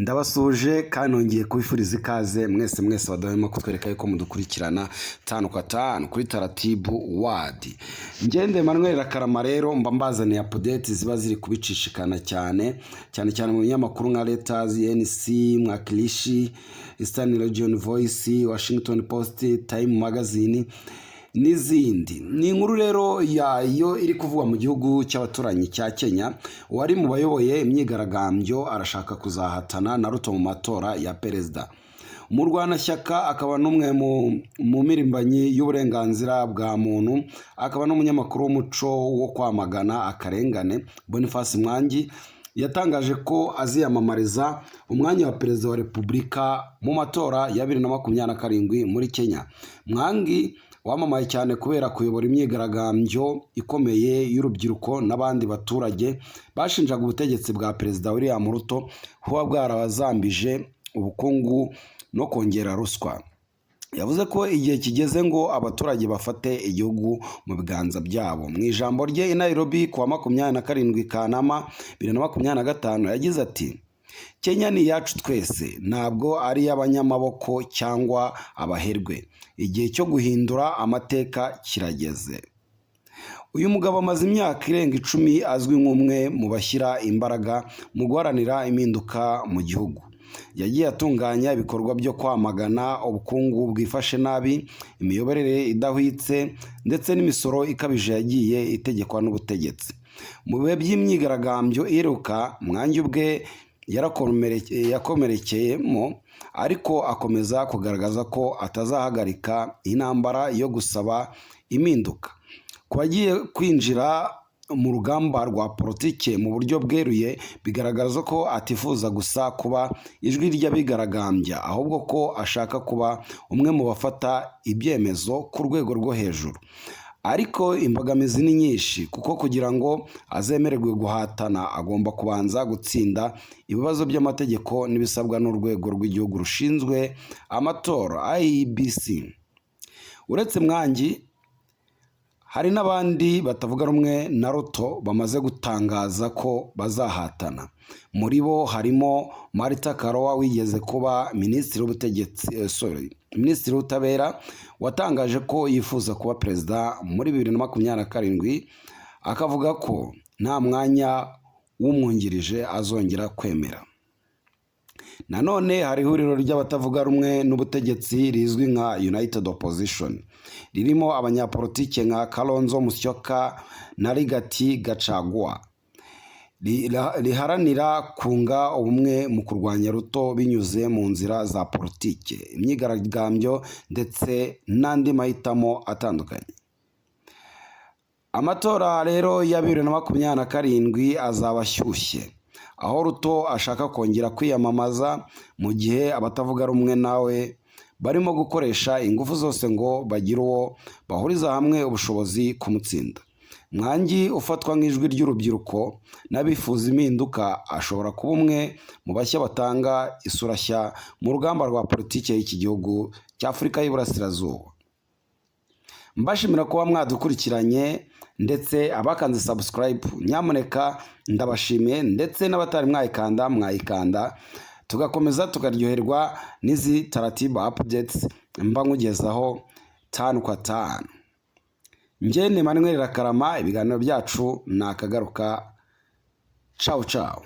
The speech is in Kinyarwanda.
Ndabasuhuje kandi nongeye kubifuriza ikaze mwese mwese badahwema kutwereka yuko mudukurikirana tanu kwa tanu kuri Taratibu Wadi. Ngende Manuel Rakarama rero mba mbazaniye update ziba ziri kubicishikana cyane cyane cyane mu binyamakuru nka Reuters, NC, Mwakilishi, Eastern Region Voice, Washington Post, Time Magazine n'izindi. Ni inkuru rero yayo iri kuvugwa mu gihugu cy'abaturanyi cya Kenya. Uwari mu bayoboye imyigaragambyo arashaka kuzahatana na Ruto mu matora ya perezida. Umurwanashyaka akaba n'umwe mu mpirimbanyi y'uburenganzira bwa muntu, akaba n'umunyamakuru w'umuco wo kwamagana akarengane, Boniface Mwangi, yatangaje ko aziyamamariza umwanya wa perezida wa repubulika mu matora ya 2027 muri Kenya. Mwangi wamamaye cyane kubera kuyobora imyigaragambyo ikomeye y'urubyiruko n'abandi baturage bashinjaga ubutegetsi bwa Perezida William Ruto kuba bwarabazambije ubukungu no kongera ruswa. Yavuze ko igihe kigeze ngo abaturage bafate igihugu mu biganza byabo. Mu ijambo rye i Nairobi ku wa 27 Kanama 2025, yagize ati: "Kenya ni iyacu twese, ntabwo ari iy'abanyamaboko cyangwa abaherwe. Igihe cyo guhindura amateka kirageze." Uyu mugabo amaze imyaka irenga 10 azwi nk'umwe mu bashyira imbaraga mu guharanira impinduka mu gihugu. Yagiye atunganya ibikorwa byo kwamagana ubukungu bwifashe nabi, imiyoborere idahwitse ndetse n'imisoro ikabije yagiye itegekwa n'ubutegetsi. Mu bihe by'imyigaragambyo iheruka, Mwangi ubwe yakomerekeyemo, ariko akomeza kugaragaza ko atazahagarika intambara yo gusaba impinduka. Ku bagiye kwinjira mu rugamba rwa politike mu buryo bweruye, bigaragaza ko atifuza gusa kuba ijwi ry'abigaragambya, ahubwo ko ashaka kuba umwe mu bafata ibyemezo ku rwego rwo hejuru. Ariko imbogamizi ni nyinshi, kuko kugira ngo azemererwe guhatana agomba kubanza gutsinda ibibazo by'amategeko n'ibisabwa n'urwego rw'igihugu rushinzwe amatora, IEBC. Uretse Mwangi, hari n'abandi batavuga rumwe na Ruto bamaze gutangaza ko bazahatana. Muri bo harimo Martha Karua wigeze kuba minisitiri w'ubutegetsi, sorry, minisitiri w'ubutabera, watangaje ko yifuza kuba perezida muri 2027, akavuga ko nta mwanya w'umwungirije azongera kwemera. Nanone hari ihuriro ry'abatavuga rumwe n'ubutegetsi rizwi nka United Opposition, ririmo abanyapolitike nka Kalonzo Musyoka na Rigathi Gachagua, riharanira kunga ubumwe mu kurwanya Ruto binyuze mu nzira za politike, imyigaragambyo ndetse n'andi mahitamo atandukanye. Amatora rero ya 2027 azaba ashyushye, aho Ruto ashaka kongera kwiyamamaza, mu gihe abatavuga rumwe nawe barimo gukoresha ingufu zose ngo bagire uwo bahuriza hamwe ubushobozi kumutsinda. Mwangi, ufatwa nk'ijwi ry'urubyiruko n'abifuza impinduka, ashobora kuba umwe mu bashya batanga isura nshya mu rugamba rwa politiki y'iki gihugu cy'Afurika y'Iburasirazuba. Mbashimira kuba mwadukurikiranye, ndetse abakanze subscribe nyamuneka ndabashimiye, ndetse n'abatari mwayikanda mwayikanda, tugakomeza tukaryoherwa n'izi Taratibu updates mba nkugezaho tanu kwa tanu. Njye ni Manuel Rakarama, ibiganiro byacu ni akagaruka. Cawu cawu.